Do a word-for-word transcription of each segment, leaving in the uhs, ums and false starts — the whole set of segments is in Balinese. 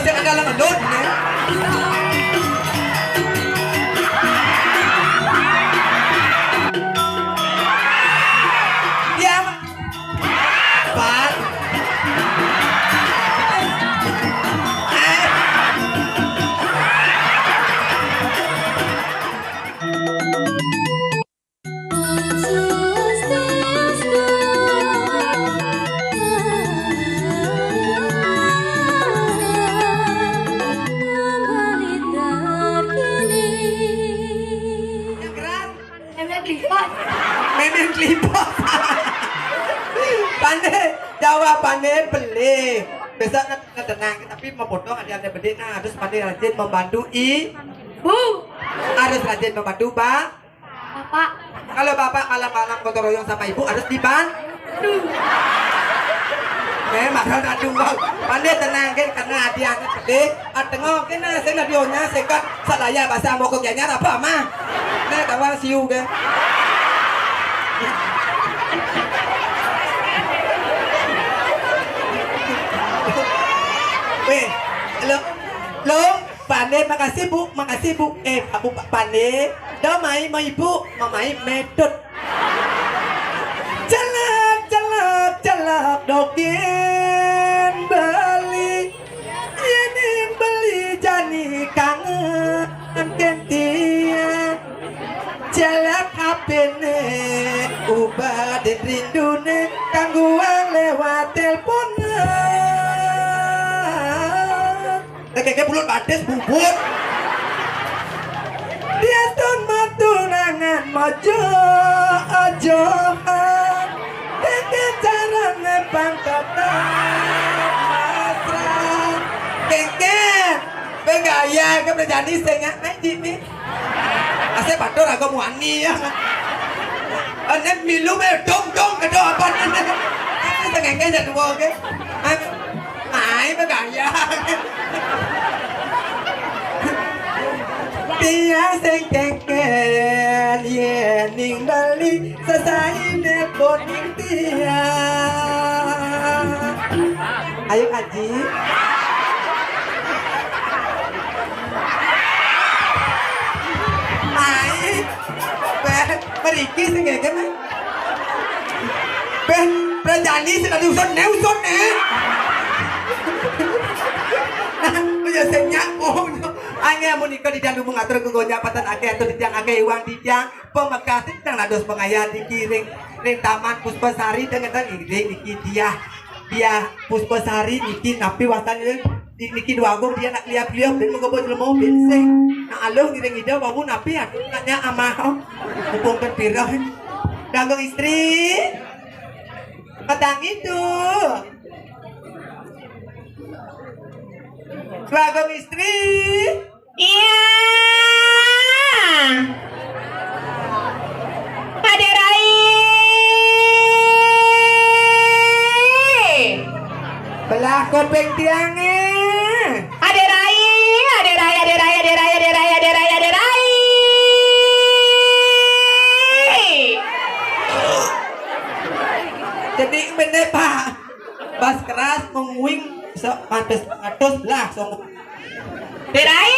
Sing ada lem edut, ya. Diam. Pan. Eh. Yang keras. Memen klipot. Memen klipot. Pandai, jawabane beli. Besok kan tenang, tapi mau potong ada ada beli. Nah, harus pandai rajin membantu ibu. Harus rajin membantu ba- Bapak. Kalau bapak malam-malam gotong royong sama ibu, harus dibantu. Eh, marah aduh, Bang. Pandai tenang, kan, karena hati anak gede. Atengok, kan, nah, saya nggak dionya, saya kan salaya bahasa mau ke Gianyar apa, mah? Nah, kawan siu, kan. Weh, lo, lo, Pandai, makasih, Bu, makasih, Bu. Eh, Bu, Pandai, do mai, mai, Bu, mamai metut. Celep, celep, celep, dokin beli. Yening beli jani kangen kentia. Celep hapene, ubah den rindune, kangguang lewat telepon. Tekeke bulut batis bubut. Diastun matunangan mojo ojohan. Teke carane pangkatan masra. Kengken. Begaya ke berjani sengak naik jimi. Ase batur aku muani ya. Ane milu me dong dong kedo apa nih? Aku sengengke jadwal ke. Ai, begaya. Tiang sing kengken, yening beli, sesaine boning tiang. Ayo, Aji. Ai, ben, meriki sing kengken. Ben, prajani sing tadi usun ne, usun ne. Nah, aku ya sing nyambung. Angge amun iko di dalu ngatur ke gonjak patan akeh atau di tiang akeh iwang di tiang pemegah tentang lados pengayah dikiring ring Taman Puspasari dengan ngiring niki dia. Dia Puspasari niki napi wastane niki Dwagung dia nak liap-liap ben mengko jelema ben sing. Nah, aluh ngiring ida wau napi aku nanya amah. Mumpung kan pira. Dwagung istri. Petang itu. Dwagung istri. Iya. Ade Rai. Belah kuping tiange. Ade Rai, Ade Rai, Ade Rai, Ade Rai, Ade Rai, Ade Rai, Ade Rai. Jadi bener, Pak. Bas keras menguing se-, pantes ngatus belah song. Ade Rai.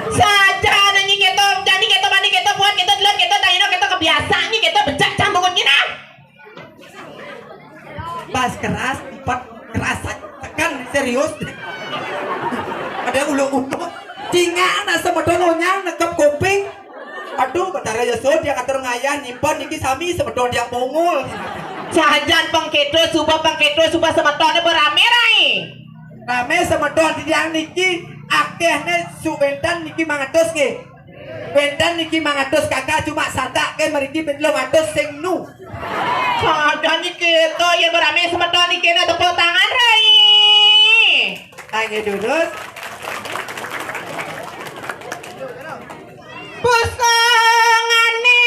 Saja nyanyi keto, jani keto, mani keto, buat keto, delon keto, tayino keto, kebiasaan ni keto, bejak campur kunyit, ah. Bas keras, empat keras, tekan serius. Ada uluk-uluk. Cinga anak semeton onyang nekep kuping. Aduh, Betara Yesus dia katur ngayah nyimpen niki sami semeton dia pungul. Sajan pengketo suba, pengketo suba semetone berame rai. Rame semeton tiang niki akehne subentan niki mangatus nggih. Wénten niki mangatus kakak cuma satak ke mriki ben telung atus sing nu. Sajan niki to yen berame semeton niki na tepuk tangan rai. Ayo durus. Pusangane.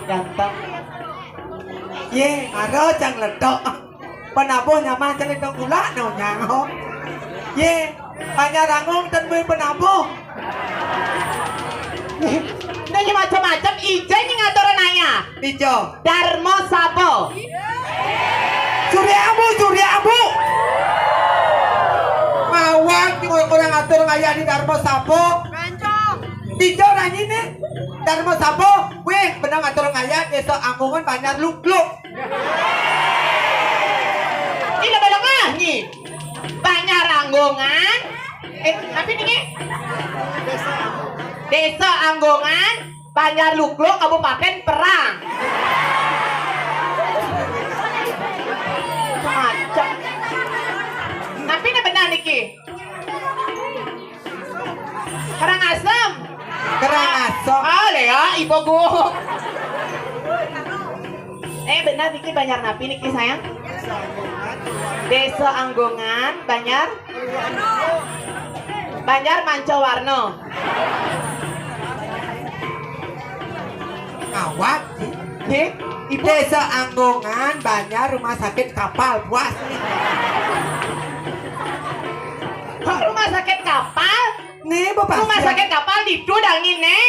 Ganteng. Ye, mara cang letok. Penabuh nyamah cang letok gula no nyang ho. Ye, Banjar Anggung ten bui penabuh. Nanya macam-macam, ija ni ngatur naya. Ija. Darmo Sabo. Surya Abu, Surya Abu. Mawang ni orang atur ngaya di Darmo Sabo. Ija nanya ni. Darmo Sabo. Weh, benang atur ngaya, desa Anggungan, Banjar Lukluk. Ini balengah ni. Banjar Anggungan. Eh, apa ni? Desa Anggungan, Banjar Lukluk, Kabupaten Perang. Macam. Tapi ni benar niki. Karangasem. Karangasem. Ah, Lea, ibu guru. Eh, benar niki Banjar napi niki, sayang? Desa Anggungan, Banjar. Banjar Mancawarna. Awak, Ji. Ji, ibu. Desa Anggungan, Banjar, rumah sakit kapal, puas ni. Kok rumah sakit kapal? Ni, Bapak. Rumah sakit kapal ditu dangi ni.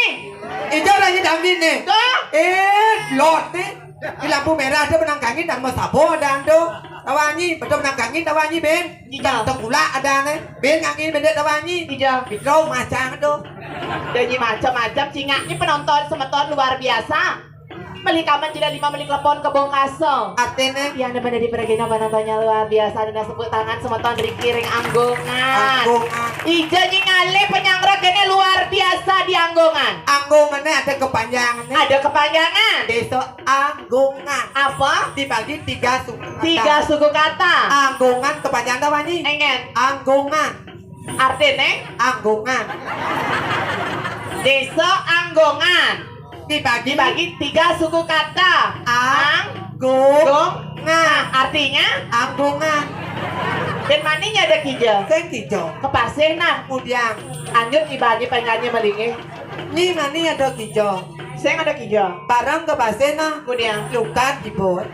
Ija dangi, dangi ni. Tuh. Eh, lot ni. Di lampu merah ada benang kangin dan masabo ada tu. Tawangi, betul benang kangin tawangi, Ben. Ija. Tengkulak ada ni. Ben kangin, Ben tawangi. Ija. Fitro macam tu. Dangi macam-macam, cingak ni penonton semeton luar biasa. Meli kamen jeda lima, meli klepon kebong kaso. Artinya? Yang ada pada di Peragina penontonnya luar biasa, dan sebut tangan semeton Riki ring Anggungan. Anggungan. Ija nyi ngalih penyangra kene luar biasa di Anggungan. Anggungan ni ada kepanjangan ni. Ada kepanjangan. Desa Anggungan. Apa? Dibagi tiga suku kata. Tiga suku kata. Anggungan kepanjangan apa ni? Engen. Anggungan. Artinya? Anggungan. Desa Anggungan. Dibagi. Dibagi tiga suku kata. Ang. Gung. Gung. Ngan. Nah, artinya? Anggungan. Dan maninya ada kija? Sing kija. Kepasih nah. Kemudian. Anjut ibaratnya penyanyi melingih. Ni mani ada kija? Sing ada kija. Barang kepasih nah. Kemudian. Lukat ibu.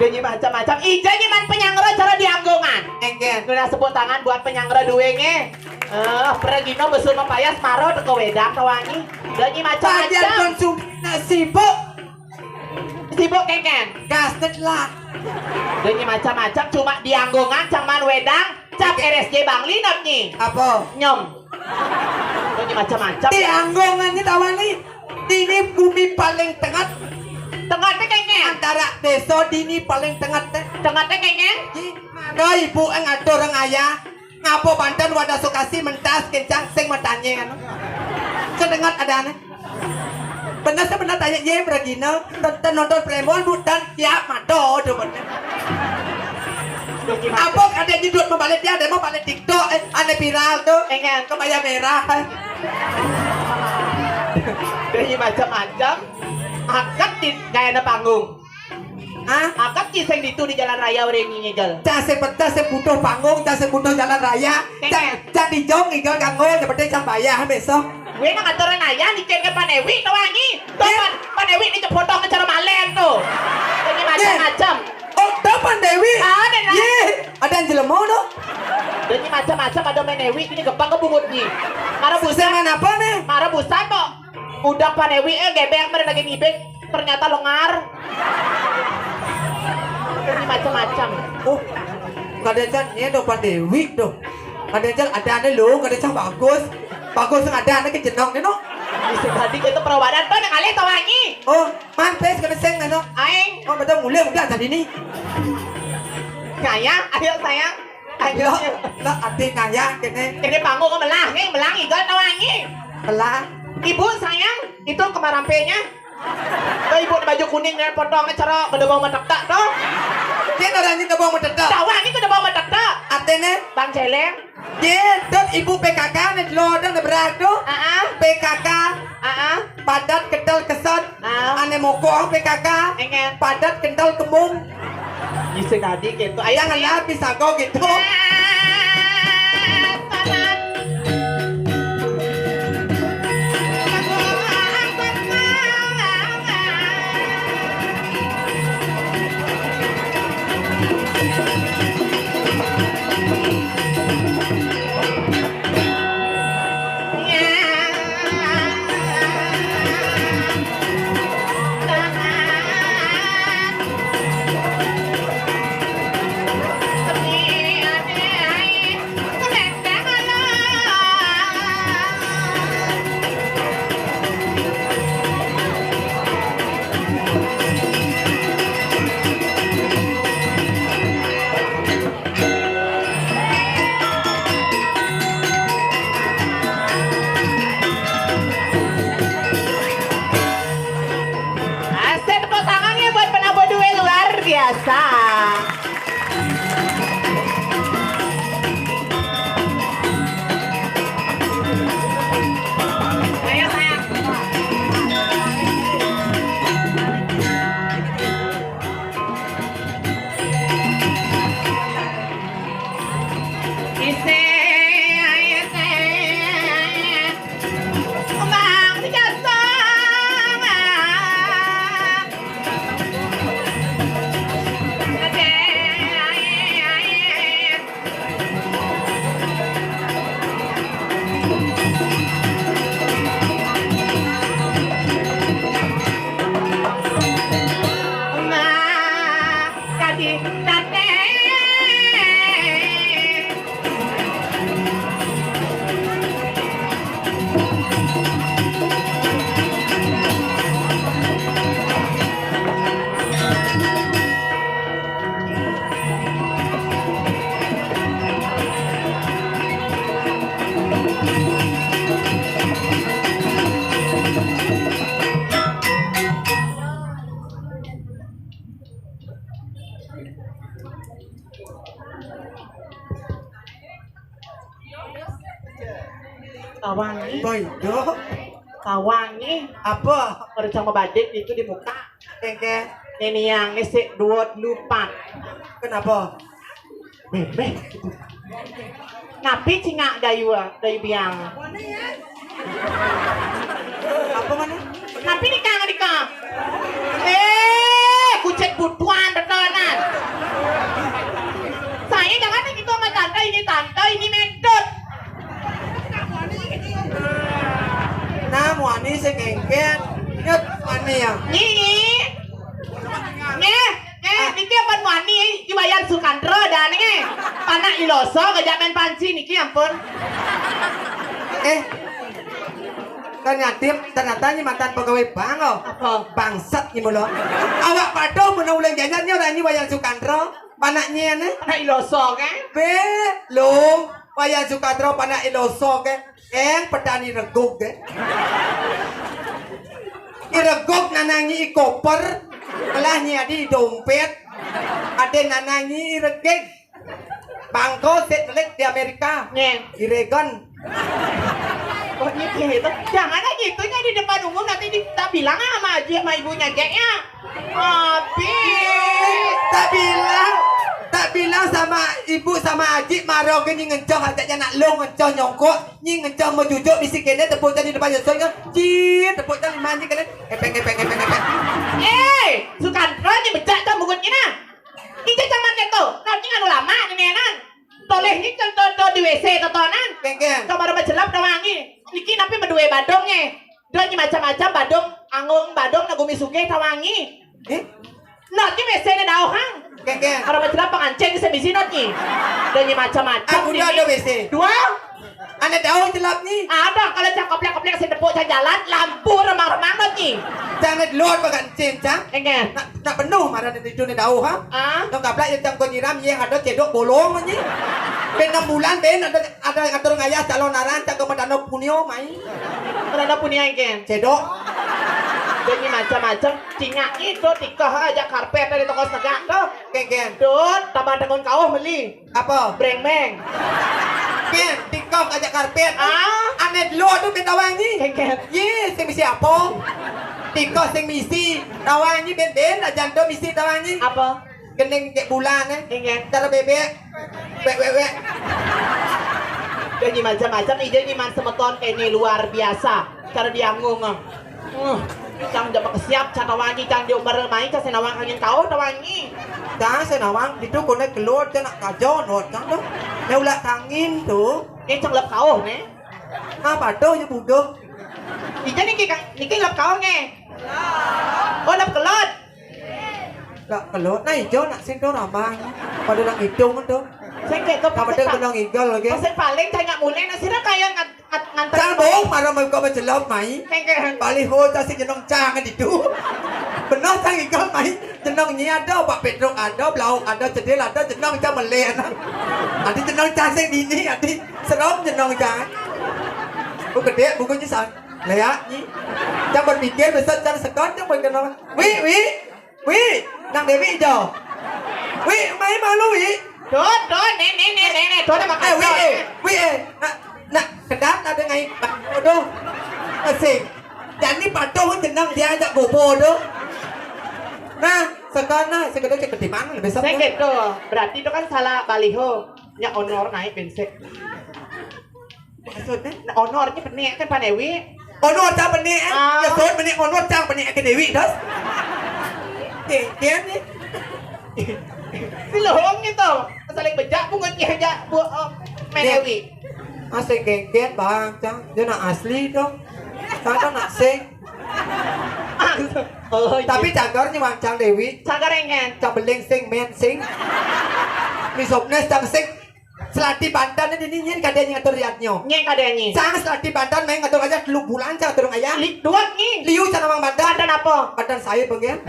Dia nyi macam-macam. Ija nyi man penyangra cara di Anggungan. Enggak. Sudah sebut tangan buat penyangra duwenge. Eh, Pragino besur mapayas maro teko wedang tawangi. Danyi macam-macam. Pajar konsumsi sibuk. Sibuk kengkeng. Gas telat. Danyi macam-macam cuma di Anggungan cang man wedang cap R S J Bangli nap nyi. Apa? Nyom. Danyi macam-macam. Di Anggungan ni tawangi. Ini bumi paling tengah. Tengah te kengkeng. Antara desa dini paling tengah te. Tengah te kengkeng. Di mana ibu ngatur ngaya? Ngapa banten wadah sukasi mentas kencang sing matanya kan? Sedengat ada ane. Bener sih bener tanya ye Pragina, tenten nonton Premon bukan siap mato tu bener. Apa ada nyedot membalik dia, ada mau balik TikTok, eh, ane viral tu. Enggak. Kebaya merah. Dari macam-macam. Akad di gaya panggung. Hah? Akad ki sing ditu di jalan raya urang ngigel. Cah sing betah sing butuh panggung, cah sing butuh jalan raya. Cah, cah di jong ngigel kanggo, yang penting cah bayah besok. Gue nang aturan ayah niki ke Panewi tawangi. Tuh Pan, Panewi ni cepotong cara malen tuh. Ini macam-macam. Oh, tuh Panewi. Ah, ada lah. Ye, ada yang jelema tuh. Ini macam-macam ada Panewi ini gempang ke bungut ni. Marah busan. Mana apa nih? Marah busan kok. Udah Panewi eh gebeng pada lagi ngibing. Ternyata lengar. Ini macam-macam. Oh, kada can ni ada Panewi tuh. Kada can ada ada lo, kada can bagus. Bagus yang ada ada ke jenong ni no. Bisa tadi kita perawanan tuh nang alih tawangi. Oh, mantes kada seng no. Aing. Oh, betul mulai udah tadi ni. Sayang, ayo sayang. Ayo. Lah, lah ati ngayang kene. Kene panggung melah ni, melah ngigal tawangi. Melah. Ibu sayang, itu kemarampenya. Tuh ibu baju kuning dan potong cara kada bau metetak tuh. Dia orang ni kada bau metetak. Tawangi kada bau metetak. Artinya? Bang Celeng. Dia tuh ibu P K K ni lo dan berat tuh. Ah, ah. P K K. Ah, ah. Padat kental kesan. Ah. Ane moko P K K. Engen. Padat kental kembung. Bisa tadi gitu. Ayo. Jangan lah bisa kok gitu. Ah, salah. Dah. Ayo, sayang. Ise, ayo, sayang. Kembang dijasong. Kadi tate. Kawangi. Boy, do. Kawangi. Apa? Kerja ngebadik itu di muka. Kengke. Ini yang ngisi duot lupat. Kenapa? Bebek gitu. Napi cingak dayu, dayu biang. Apa mana? Napi nikah nikah? Eh, kucet butuan betulan. Saya jangan gitu sama tante, ini tante, ini mentut. Nah, muani sing engken. Nyut muani ya. Nyi. Nyi. Eh, niki ampun muani, Iwayan Sukandro dan niki. Panak Iloso kejak main panci niki ampun. Eh. Ternyata, ternyata ini mantan pegawai bank oh. Apa? Bangsat ini mulu. Awak patuh menang ulang jajan ni orang ni Wayan Sukandro. Panaknya ni. Panak Iloso kan? Belum. Wayan Sukandro panak Iloso kan. Eh, petani reguk kan. Ireguk nanangi i koper. Kelahnya di dompet. Ada nanangi i regik. Bangko set nelik di Amerika. Nyen. Di Reagan. Oh, ini gitu. Jangan lagi itunya di depan umum, nanti di, tak bilang sama Aji sama ibunya, Gek, ya. Habis. Tak bilang, tak bilang sama ibu sama Aji, maro ke nyi ngencoh aja anak lo ngencoh nyongkok, nyi ngencoh mau jujuk bisi kene tepuk tadi depan nyusul kan. Cit, tepuk tadi mandi kene. Epeng, epeng, epeng, epeng. Eh, Sukandro nyi becak tu mungutnya nah. Ije zaman keto, nanti anu lama ni menan. Toleh ni contoh di W C totonan. Kengkeng. Kamar majelap tawangi. Niki napi madue badong e. Do nyi macam-macam badong, angong badong na gumi sugih tawangi. Eh? Nanti W C ne dauh hang. Kengkeng. Kamar majelap pangancing semisi nanti. Do nyi macam-macam. Aku dah ada W C. Dua. Ane dauh jelap ni. Ada kalau cak koplek-koplek sing tepuk cak jalan, lampu remang-remang dot ni. Cang ne luar bagan cin, cang. Enggak. Nak, nak penuh marah dari itu ne dauh, ha? Ah. Dong kaplak yang cang kau nyiram, yang ada cedok bolong ni. Ben enam bulan, ben ada, ada ngatur ngayah calon aran, cang kau madano punio, mai. Madano punio, enggak. Cedok. Jadi macam-macam. Cingak itu tikah aja karpet dari toko segak tu. Enggak, enggak. Dot, tambah tengun kauh beli. Apa? Brengmeng. Ken, tikok aja karpet. Ah? Ane dulu tu ben tawangi. Ken, ken. Ye, sing misi apa? Tikok sing misi. Tawangi ben-ben, ajan tu misi tawangi. Apa? Gending kek bulan, eh. Ken, ken. Cara bebek. Wek, wek, wek. Jadi macam-macam, ije nyiman semeton kene luar biasa. Cara dianggung, ah. Uh, cang japa kesiap, cang tawangi, cang diumbar mai, cang senawang angin kau tawangi. Cang senawang, itu kone keluar, cang nak kajo, not, cang tu. Ya ulah angin tu. Ni cang lep kau, ne. Apa tu, ya budo. Ija niki, niki lep kau, ne. Oh, lep kelot. Lep kelot, nah ijo nak sing tu ramai. Pada nak hitung tu. Saya kayak tu. Nama tu benong igal lagi. Pasal paling cang nak mulai, nak sira kaya ngat Ngan-, nganter. Cang bohong, marah mau kau menjelop, mai. Kengkeng. Baliho cang sing jenong cang kan itu. Benar cang ikal, mai. Jenong nyi ada, Pak Petruk ada, Belauk ada, Cedil ada, jenong cang melek, nah. Adi jenong cang sing dini, adi serem jenong cang. Bu gede, buku nyi sang. Leak, nyi. Cang berpikir, besar cang sekon, cang berkenal. Wi, wi. Wi, nang Dewi ijo. Wi, mai malu, Wi. Dot, dot, nih, nih, nih, nih, nih, dot sama eh, Wi, eh, Wi, eh. Nak, nak, kedap ada ngai. Aduh. Asik. Jani patuh jeneng dia ajak bobo tuh. Nah, sekarang nah, sekedar cek di mana lebih Saya gitu. Berarti itu kan salah baliho. Nya honor naik bensek. Maksudnya? Nah, honor nya penik kan Pak Dewi. Honor cang penik, eh? Ah. Ya, soal penik honor cang penik ke Dewi, das. Oke, dia nih. Si lohong gitu. Saling bejak pungut ya aja bu oh, Pak Dewi. Masih gengget bang, cang. Dia nak asli dong. Cang kan nak sing. Oh, iya. Tapi cagar nih bang, cang Dewi. Cagar yang kan? Cang beling sing, men sing. Misopnes cang sing. Selati Banten ini nyen kada nyen ngatur riatnyo. Nyen kada nyen. Sang selati Banten main ngatur aja telu bulan sang turun ayah. Li duat nyen. Liu sana mang Banten. Banten apa? Banten saya pengen.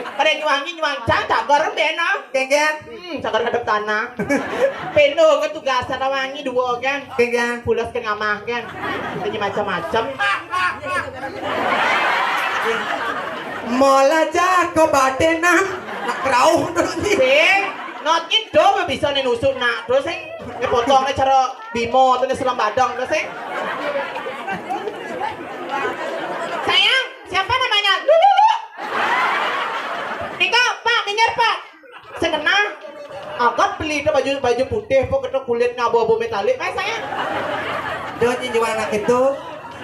Kada nyuangi nyuang cang cagar beno. Kengken. Hmm, cagar ngadep tanah. Peno ke tugas sana wangi dua kan. Kengken. Pulas ke ngamah kan. Ini macam-macam. Mola jago batenan. Nak kerauh dulu nih. Sing. Not gitu bisa nih nusuk nak terus sing ngepotongne cara Bimo tuh nih selam badang terus sing. Sayang, siapa namanya? Lu lu lu. Nika, Pak, minggir Pak. Sekena. Angkat beli itu baju baju putih, pok itu kulit abu-abu metalik, Pak sayang. Dia nyinjual anak itu,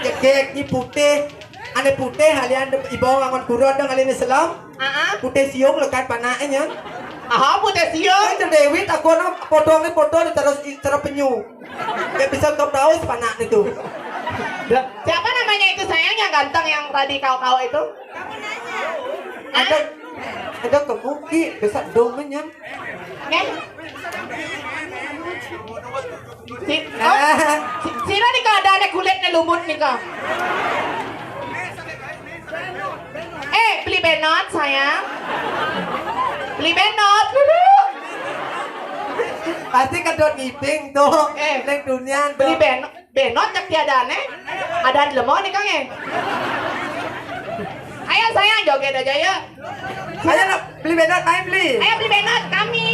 jegek ni putih, ane putih, halian ibawa ngangon kurun dong halian Islam. Aa. Putih siung lekat panaknya. Aha, putih siung. Kan Dewi takut nak potong ni potong terus terus penyu. Ya bisa kau tahu sepanak itu. Siapa namanya itu sayang yang ganteng yang tadi kau-kau itu? Ada ada kemuki besar domennya. Neh. Si, oh, si, sira nih ada ada kulitnya lumut nih kak. Eh, beli benot sayang. Beli benot dulu. Pasti kedot ngiping tuh. Eh, leng dunia beli benot, benot cek tiada aneh. Ada di lemah nih kang eh. Ayo sayang joget aja ya. Ayo nak beli benot main beli. Ayo beli benot kami.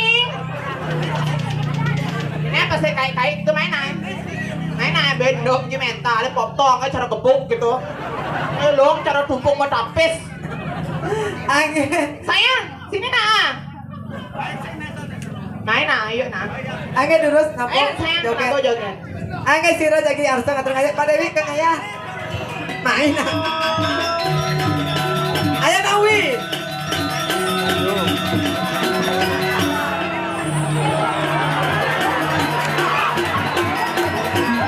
Ini apa sih kai-kai itu main aja. Main aja benot gimana? Ada potong aja cara gebuk gitu. Eh, long cara tumpuk mau tapis. Angin. Sayang, sini nak. Main nah, ayo nah. Angin terus napa? Ayo sayang, joget. Aku joget. Angin sira jagi arsa ngatur ngaya pada wi kang ayah. Main nah. Ayo Nawi.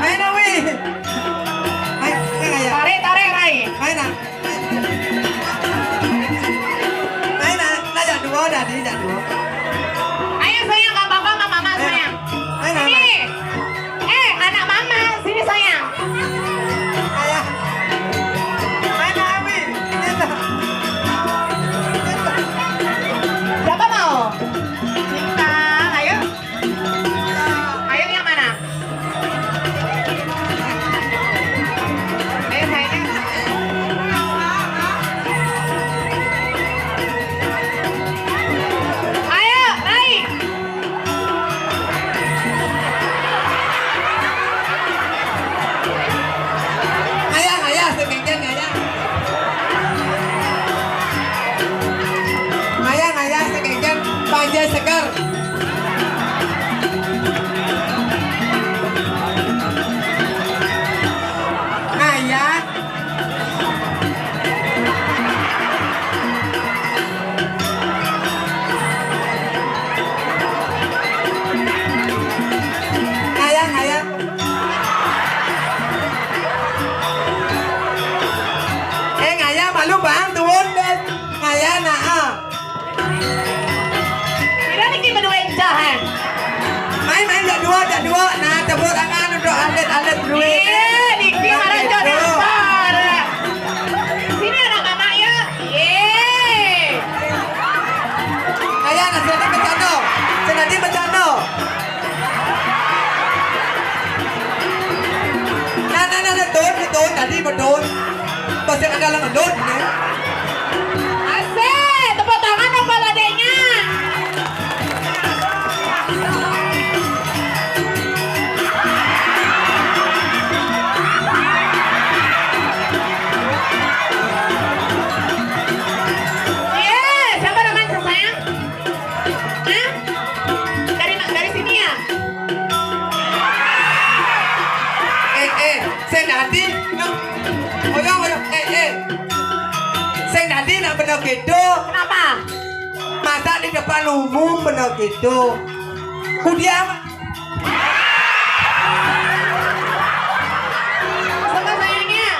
Main Nawi. Main kang ayah. Tarik tarik Rai. Main nah. Main nah. Nah, jak dua dah ni, jak dua. Ayo sayang, nggak apa-apa, nggak apa-apa sayang. Main nah. Sini. Eh, anak mama, sini sayang. Ayah. Main nah, Abi. Main nah. Siapa mau? Cinta, ayo. Ayo yang mana? Ayo sayang. Ayo, naik. Ngayah, ngayah, sekengken ngayah. Ngayah, ngayah, sekengken, panjai segar. Ngayah. Ngayah, ngayah. Eh, ngayah malu bang, turun deh. Ngayah, nah, ah. Kira niki berdua indah, eh. Main, main, jak dua, jak dua. Nah, tepuk tangan untuk atlet-atlet berdua. Iya, niki marah jodoh. Sini anak mama ya. Iya. Ayo, nah, sini bercanda. Sini bercanda. Nah, nah, nah, nah, betul, betul. Tadi betul. Pasti ada yang betul, nih. Asik, tepuk tangan dong kalau adeknya. Apa? Masa di depan umum bener gitu? Ku dia sama sayangnya.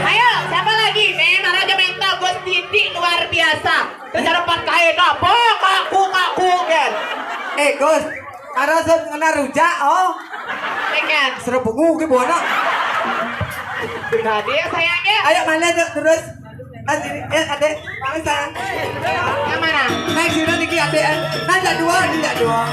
Ayo, siapa lagi? Nih, Maraja Mental, Gus Didi luar biasa. Terus ada empat kain apa? Kaku, kaku, kan? Eh, Gus, ada kena rujak, oh. Dengan seru bungu ke buana. Nah, dia sayangnya. Ayo, mana tu terus? Ah, sini. Eh, adek, mana sayang? Yang mana? Naik sini, Niki, adek, eh. Naik tak dua, ini tak dua.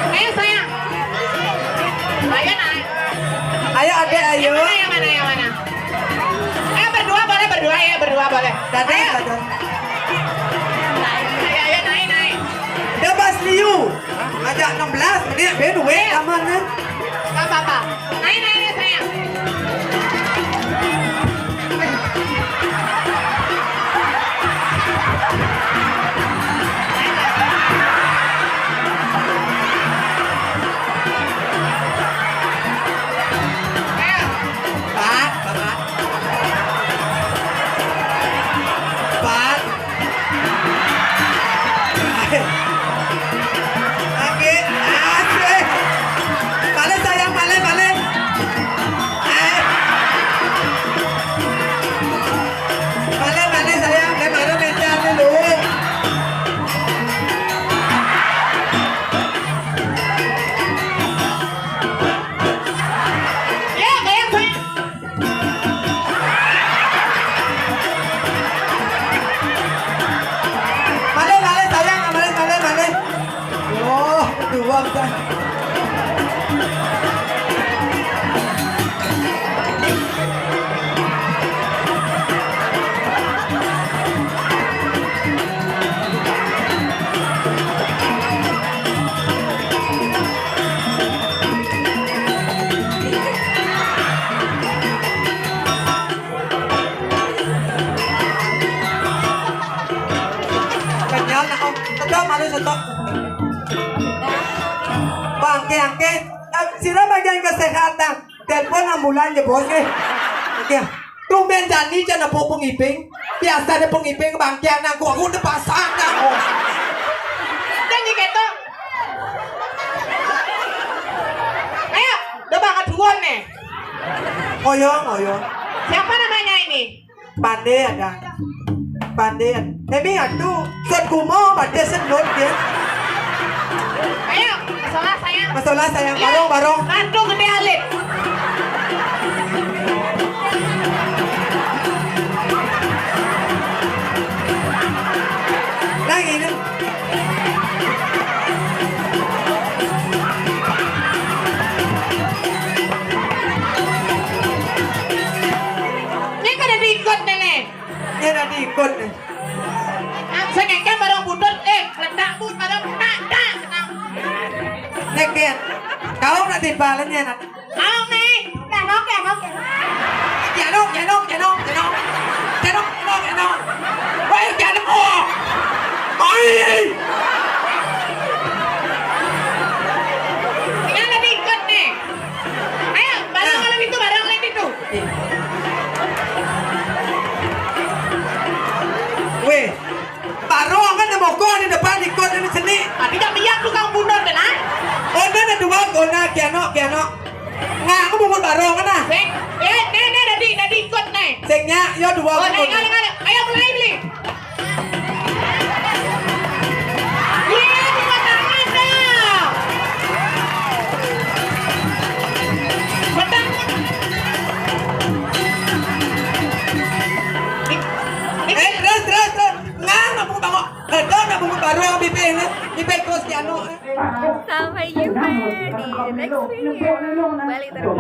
Ayo, sayang. Ayo, naik. Ayo, adek, ayo. Yang mana, yang mana, yang mana? Eh, berdua boleh, berdua ya, berdua boleh. Dadah, ayo. Dadah. Ayo, ayo, naik, naik. Dia pas liu. Ngajak enam belas menit, ben, weh, aman, eh. Gak apa-apa. Naik, naik, naik, sayang. Pat, Pat. Pat. Lagi, asik. Balik sayang, balik, balik. Eh. Balik, balik sayang, dia baru meja dulu. Ya, kayak gue. Balik, balik, sayang, balik, balik, balik. Oh, dua, Bang. Kenyal nak, oh. Sedap, malu sedap. Bangke, angke. Eh, sira bagian kesehatan. Telepon ambulan je, Bos, eh. Oke. Tumben jani je nepuk pengiping. Biasa dia pengiping bangke nang gua, gua udah pasang dah. Oh. Dan di keto. Ayo, udah banget duluan nih. Ngoyong, ngoyong. Siapa namanya ini? Pande ada. Pande ada. Emi atu, sot kumo, pande senut dia. Ayo, masalah saya. Masalah saya. Iya. Barong, barong. Ratu Gede Alit. Lagi ni. Ini kada diikut ni, ni. Ini kada diikut ni. Sing ngekeh barang butut, eh, ledak tu barang tak, tak, tak. Ngekeh. Kau nak tiba lah ni, nak. Kau ni. Kenok, kenok, kenok. Kenok, kenok, kenok, kenok. Kenok, kenok, kenok. Woi, kenok. Oi. Tinggal tadi ikut ni. Ayo, barang kalau itu, barang lain itu. Weh, barong kan nang moko di depan ikut ni seni. Tadi tak biar tukang bunuh tu nah. Oh, dah ada dua guna kiano, kiano. Ngah aku bungut barong kan nah. Sing, eh, ni, ni, tadi, tadi ikut ni. Sing nya, yo dua. Oh, ni, guna. Ngalih, ngalih. Ayo mulai beli. Ye, tepuk tangan dong. Betul. Eh, terus, terus, terus. Ngang, nak bungut bangun. Eh, dah, nak bungut baru, bibir ni. Bibir terus, kiano, eh. Sampai jumpa di next video. Balik terus.